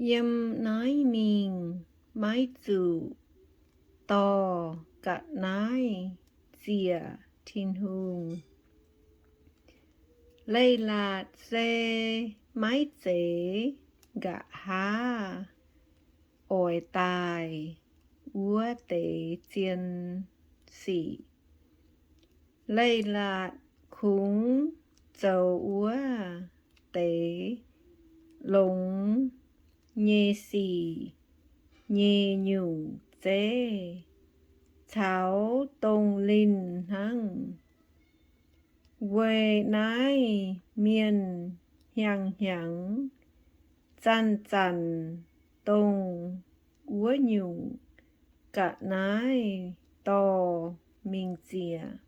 Yiem naaiv mingh maiv zuqc dorh ga'naaiv ziec Tin-Hungh. Leiz-latc se maiv zeiz nqa'haav oix daaih wuov deix zien sic. Leiz-latc kungx zoux wuov deix longx nyei sic nyei nyungc zeiv caux dongh linh hnangv. Weic naaiv mienh hnyangx-hnyangx zanc-zanc dongh wuov nyungc ga'naaiv dorh mingh ziec.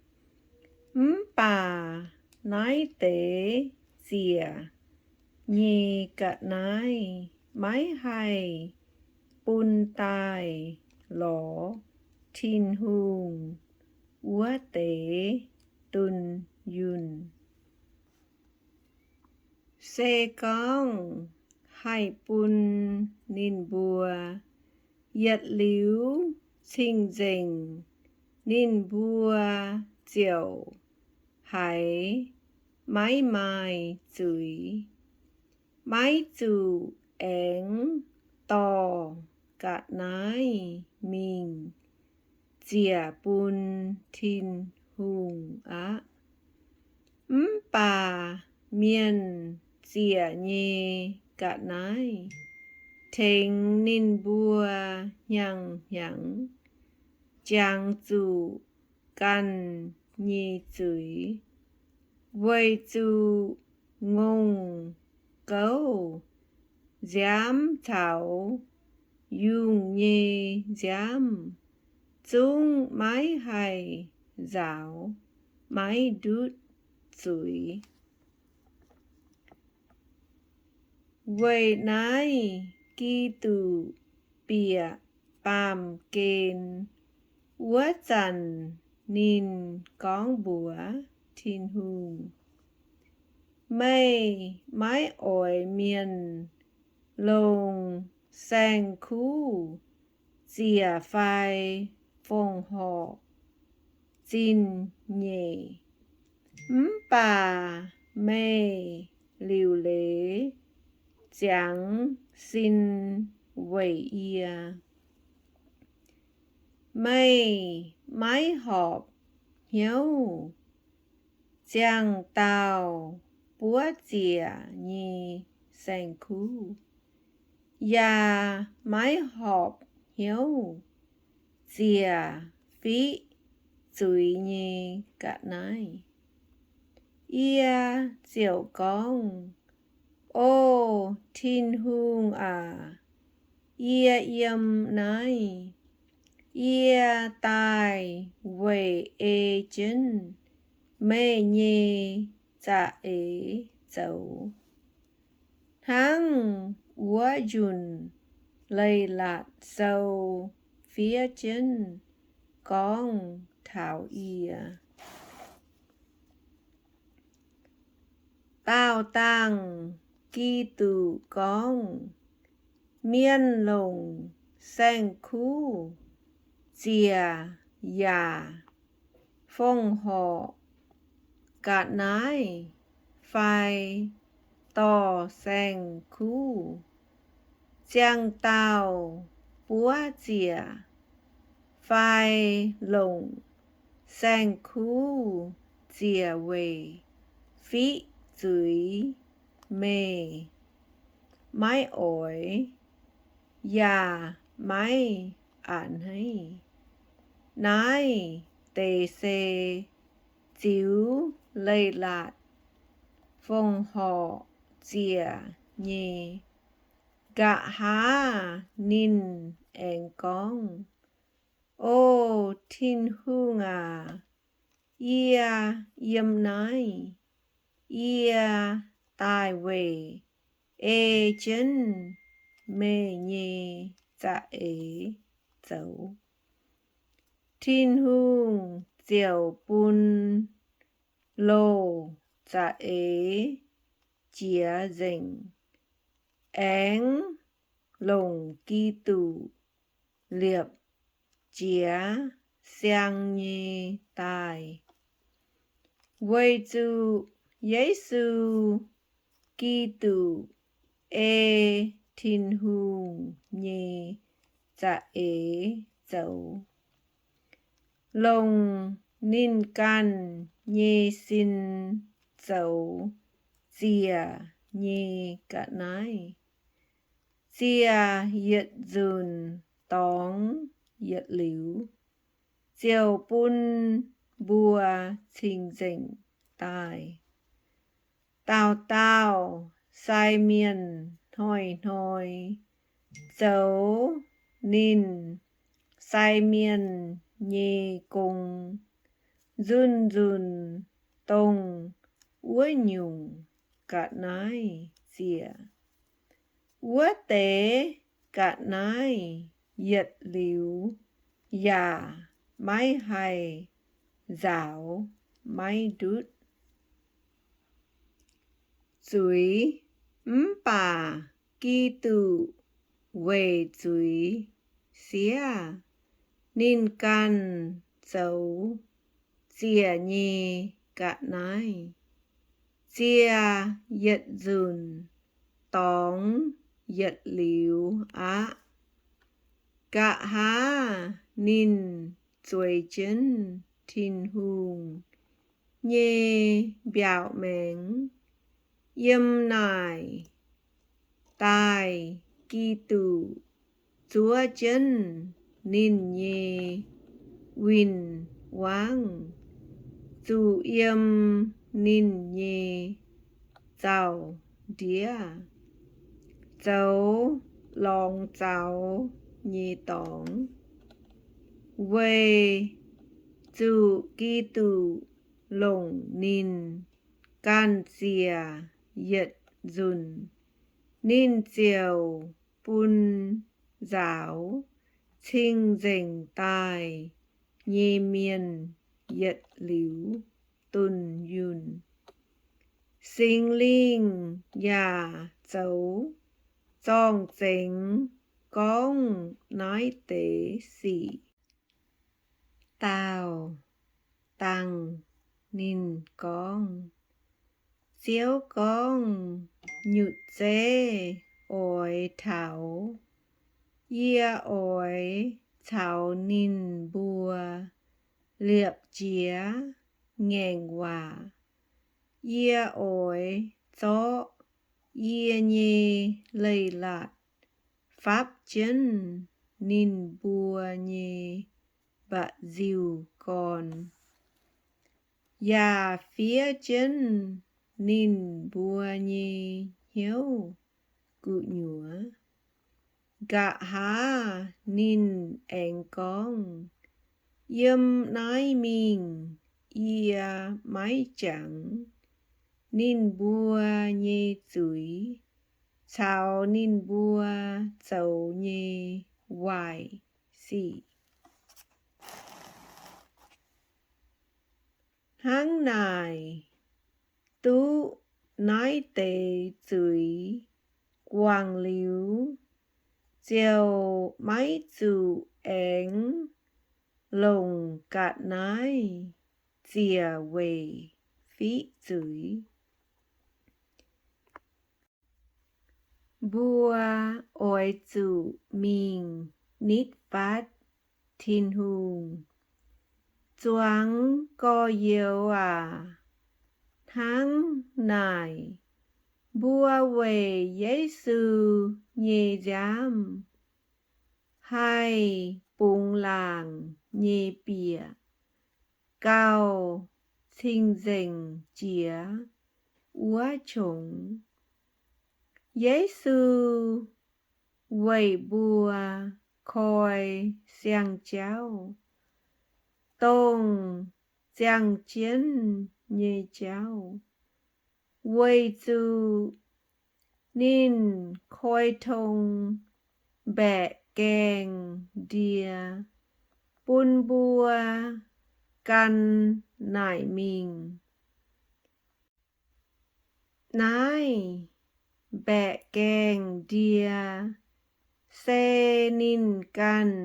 Mv baac naaiv deix ziec nyei ga'naaiv maiv haih bun daaih lorz Tin-Hungh wuov deix dunh yunh. Se gorngv haih bun ninh mbuo yietc liuz cing-nzengc, ninh mbuo ziouc haiz maiv maaih zuiz, maiv zuqc aengx dorh ga'naaiv mingh ziec bun Tin-Hungh aqv. Mv baac mienh ziec nyei ga'naaiv tengx ninh mbuo hnyangx-hnyangx jangx zuqc ganh nyei zuiz, weic zuqc ngongh gouv nziaamv caux yungh nyei nziaamv zungv maiv haih nzaaux maiv ndutv zuiz. Weic naaiv Giduc bieqc baamh gen wuov zanc ninh gorngv mbuox Tin-Hungh, Meih maiv oix mienh longc saeng-kuv ziec fai fongc horc zingh nyeic. Mv baac meih liuc leiz ziangx sin weic yie. Meih maiv horpc hnyouv ziangh dauh buov ziec nyei saeng-kuv, yaac maiv horpc hnyouv ziec fiqv zuiz nyei ga'naaiv. Yie ziouc gorngv, O Tin-Hungh aac, yie yiem naaiv. Yie daaih weic ei jienv meih nyei za'eix zoux, hnangv wuov nzunc Leiz-Latc Sou fiev jienv gorngv taux yie. Daauh dangh Giduc gorngv, Mienh longc saeng-kuv ziec yaac fongc horc ga'naaiv fai dorh saeng-kuv ziangh dauh buov ziec fai longc saeng-kuv ziec weic fiqv zuiz, meih maiv oix yaac maiv a'hneiv. Naaiv deix se ziux Leiz-Latc fongc horc ziec nyei. Nqa'haav ninh aengx gorngv, O Tin-Hungh aac, yie yiem naaiv. Yie daaih weic ei jienv meih nyei za'eix zoux. Tin-Hungh ziouc bun loz za'eix jiex nzengc, aengx longc Giduc liepc jiez siang nyei daaih. Weic zuqc Yesu Giduc ei Tin-Hungh nyei za'eix zoux, longc ninh ganh nyei sin zoux ziec nyei ga'naaiv. Ziec yietc nzunc dorngx yietc liuz, ziouc bun mbuo cing-nzengc daaih. Dauh dauh sai mienh hnoi-hnoi zoux ninh sai mienh nyei gong, nzunc nzunc dongh wuov nyungc ga'naaiv ziec. Wuov deix ga'naaiv yietc liuz yaac maiv haih nzaaux maiv ndutv zuiz. Mv baac Giduc weic zuiz siev ninh ganh zoux ziec nyei ga'naaiv. Ziec yietc nzunc dorngx yietc liuz aqv. Nqa'haav ninh zueiz jienv Tin-Hungh nyei mbiaauc maengx. Yiem naaic daaih Giduc zuov jienv ninh nyei win-wangv, zuqc yiem ninh nyei zaux-ndiev zoux lorngx zaux nyei dorngx, weic zuqc Giduc longc ninh ganh ziec yietc nzunc, ninh ziouc bun nzaaux cing-nzengc daaih nyei mienh yietc liuz dunh yunh. Singx Lingh yaac zoux zorng-zengx gorngv naaiv deix sic. Daauh dangh ninh gorngv, Ziouv gorngv, Nyutc zeiv oix taux, yie oix caux ninh mbuo liepc jiez ngaengc waac. Yie oix zorqv yie nyei leiz-latc fapv jienv ninh mbuo nyei mba'nziu-gorn, yaac fiev jienv ninh mbuo nyei hnyouv gu'nyuoz. Nqa'haav ninh aengx gorngv, Yiem naaiv mingh yie maiv jangx ninh mbuo nyei zuiz caux ninh mbuo zoux nyei waaic sic. Hnangv naaic, duqv naaiv deix zuiz guangc liuz, ziouc maiv zuqc aengx longc ga'naaiv ziec weic fiqv zuiz. Mbuo oix zuqc mingh nitv fatv Tin-Hungh, zuangx gorx-youz aac. Hnangv naaic, mbuo weic Yesu nyei nziaamv haih bungx laangc nyei bieqc gauh cing-nzengc jiex wuov qongx. Yesu weic mbuo koi siang-jauv, dongh ziangh jienv nyei jauv, weic zuqc ninh koi tong mbaeqc gaengh ndie bun mbuo gan naaic mingh. Naaiv mbaeqc gaengh ndie se ninh ganh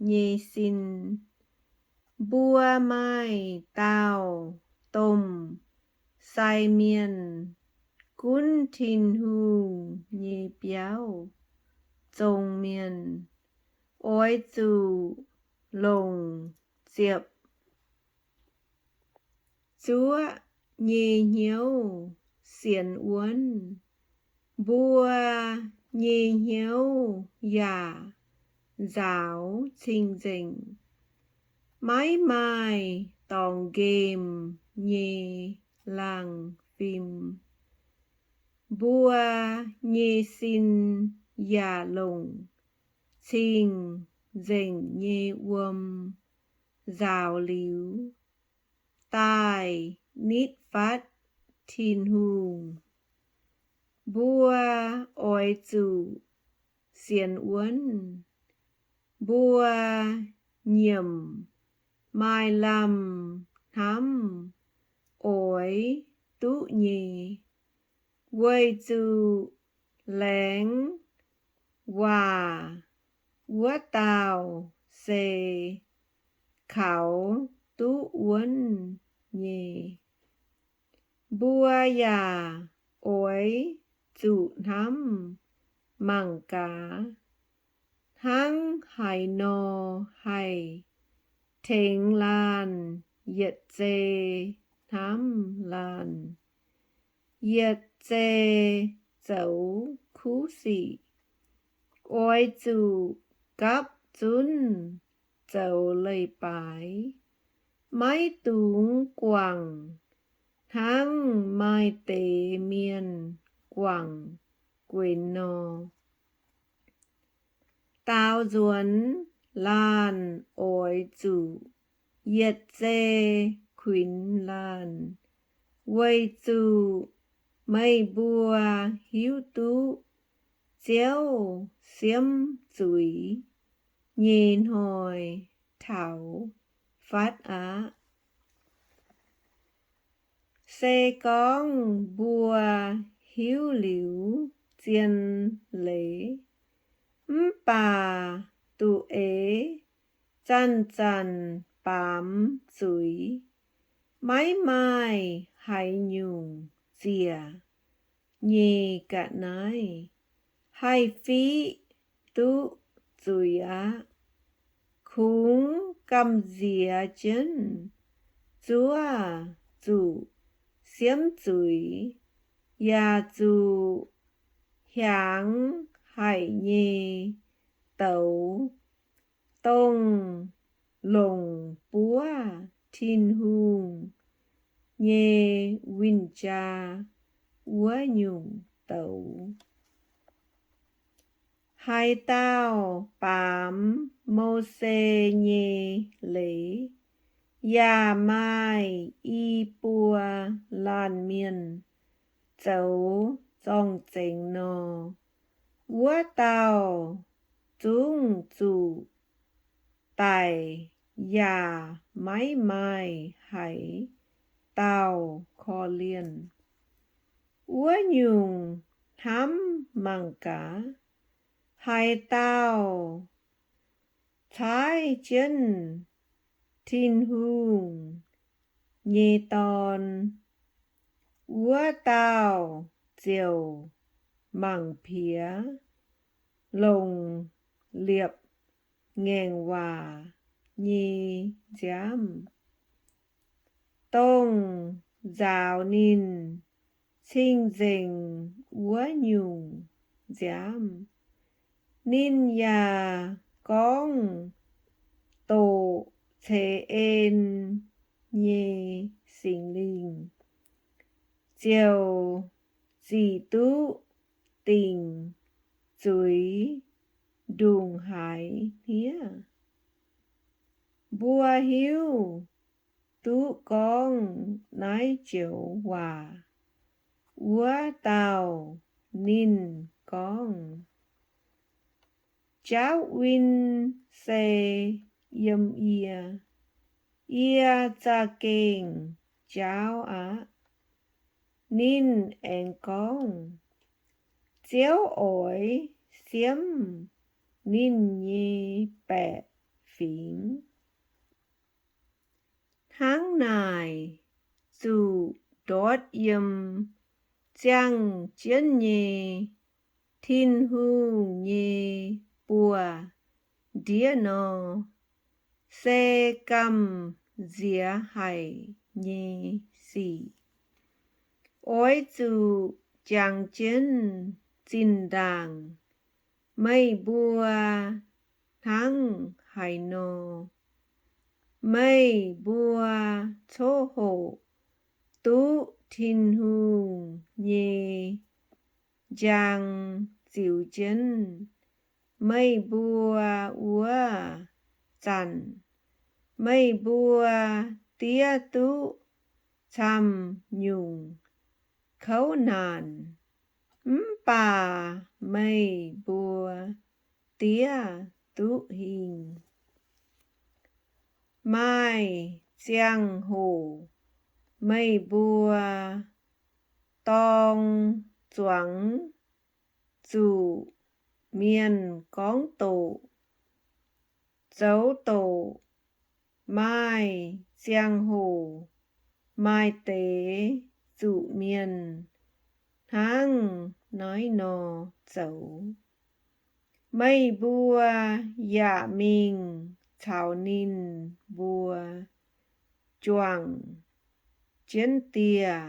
nyei sin. Mbuo maaih dauh domh sai mienh gunv Tin-Hungh nyei biauv zong mienh oix zuqc longc ziepc zuoqv nyei hnyouv sienx wuonv. Mbuo nyei hnyouv yaac nzaaux cing-nzengc, maiv maaih dorngx nqemh nyei laangh fim. Mbuo nyei sin yaac longc cing-nzengc nyei wuom nzaaux liuz, daaih nitv fatv Tin-Hungh. Mbuo oix zuqc sienx wuonv. Mbuo nyiemc maaih lamh hnamv oix duqv nyei, weic zuqc laengz waac wuov dauh se kaux duqv wuonv nyei. Mbuo yaac oix zuqc hnamv mangc gaax, hnangv haaix nor haih tengx laanh yietc zei hnamv laanh, yietc zei zoux kuv sic. Oix zuqc gapv zunv zoux leiz-baaix, maiv dungx guangc hnangv maaih deix mienh guangc guenx nor. Daaux nzuonx laanh oix zuqc yietc zei kuinx laanh, weic zuqc meih mbuo hiuv duqv Ziouv siemv zuiz nyei hnoi taux fatv aqv. Se gorngv mbuo hiuv liuz zien leiz, mv baac duqv eix zanc-zanc baamz zuiz, maiv maaih haaix nyungc ziec nyei ga'naaiv haih fiqv duqv zuiz aqv. Kungx gamh nziex jienv zuov zuqc siemv zuiz, yaac zuqc hiaangx haic nyei douz, dongh longc buov Tin-Hungh nyei win-jaa wuov nyungc douz. Haaix dauh baamz Mose nyei leiz yaac maaih i buo laanh mienh zoux zorng-zengx nor, wuov dauh zungv zuqc daic yaac maiv maaih haaix dauh korv-lienh. Wuov nyungc hnamv mangc gaax, haaix dauh caaiv jienv Tin-Hungh nyei Dorn, wuov dauh ziouc mangc piex longc liepc ngaengc waac nyei nziaamv, dongh nzaaux ninh cing-nzengc wuov nyungc nziaamv. Ninh yaac gorngv doqc ceix en nyei Singx Lingh ziouc zic duqv dingc zuiz ndongc haaix hniev. Mbuo hiuv duqv gorngv naaiv joux waac wuov dauh ninh gorngv, Jaauv win se yiem yie. Yie za'gengh jaauv aqv. Ninh aengx gorngv, Ziouv oix siemv ninh nyei baeqc fingx. Hnangv naaic, zuqc ndortv yiem ziangh jienv nyei Tin-Hungh nyei buoz-ndiev nor, se gamh nziex haic nyei sic. Oix zuqc jangx jienv zinh ndaangc meih mbuo hnangv haaix nor meih mbuo coqv hoqc duqv Tin-Hungh nyei njang ziux jienv meih mbuo wuov zanc. Meih mbuo diev duqv camv-nyungc kouv naanc, mv baac meih mbuo diev duqv hingh. Maaih ziangh hoc meih mbuo dorng zuangx zuqc mienh gorngv doqc, zoux doqc. Maaih ziangh hoc maaih deix zuqc mienh hnangv naaiv nor zoux. Meih mbuo yaac mingh caux ninh mbuo juangc jienv dieh.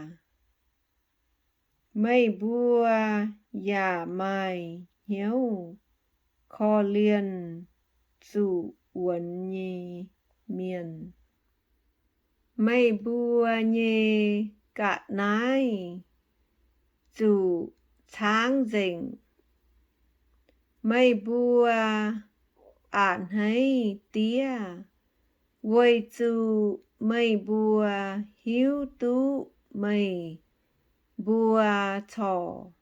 Meih mbuo yaac maaih hnyouv korv-lienh zuqc wuonx nyei mienh. Meih mbuo nyei ga'naaiv zuqc caangv nzengc. Meih mbuo a'hneiv diev, weic zuqc meih mbuo hiuv duqv meih mbuo corc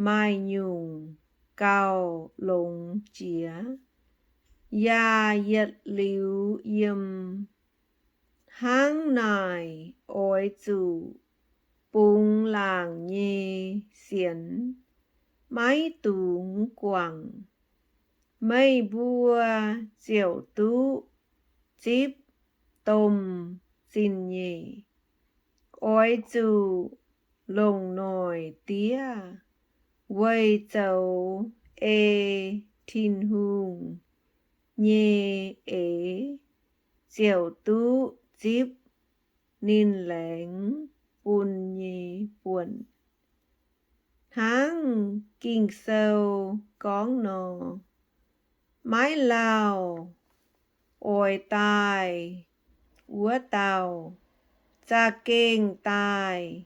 maaih nyungc gauh longx jiex, yaac yietc liuz yiem. Hnangv naaic, oix zuqc bungx laangc nyei sienx, maiv dungx guangc, meih mbuo ziouc duqv zipv domh zingh nyeic. Oix zuqc longc noic diev, weic zoux ei Tin-Hungh nyei eix ziouc duqv zipv ninh laengz bun nyei buonc. Hnangv Ging-Sou gorngv nor, maiv lauh oix daaih wuov dauh za'gengh daaih,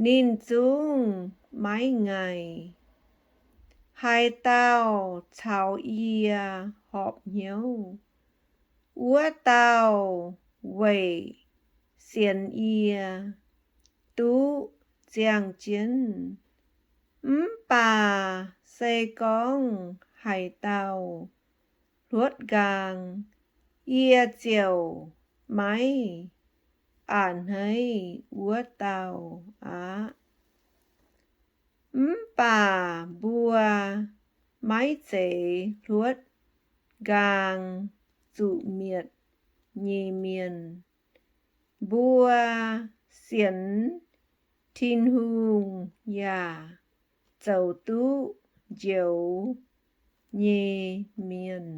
ninh zungv maiv ngaih. Haaix dauh caux yie horpc hnyouv, wuov dauh weic sienx yie duqv ziangh jienv. Mv baac se gorngv haaix dauh hluotv nqaang, yie ziouc maiv a'hneiv wuov dauh aqv. Mv baac mbuo maiv zeiz hluotv nqaang zuqc mietc nyei mienh. Mbuo sienx Tin-Hungh yaac zoux duqv njoux nyei mienh.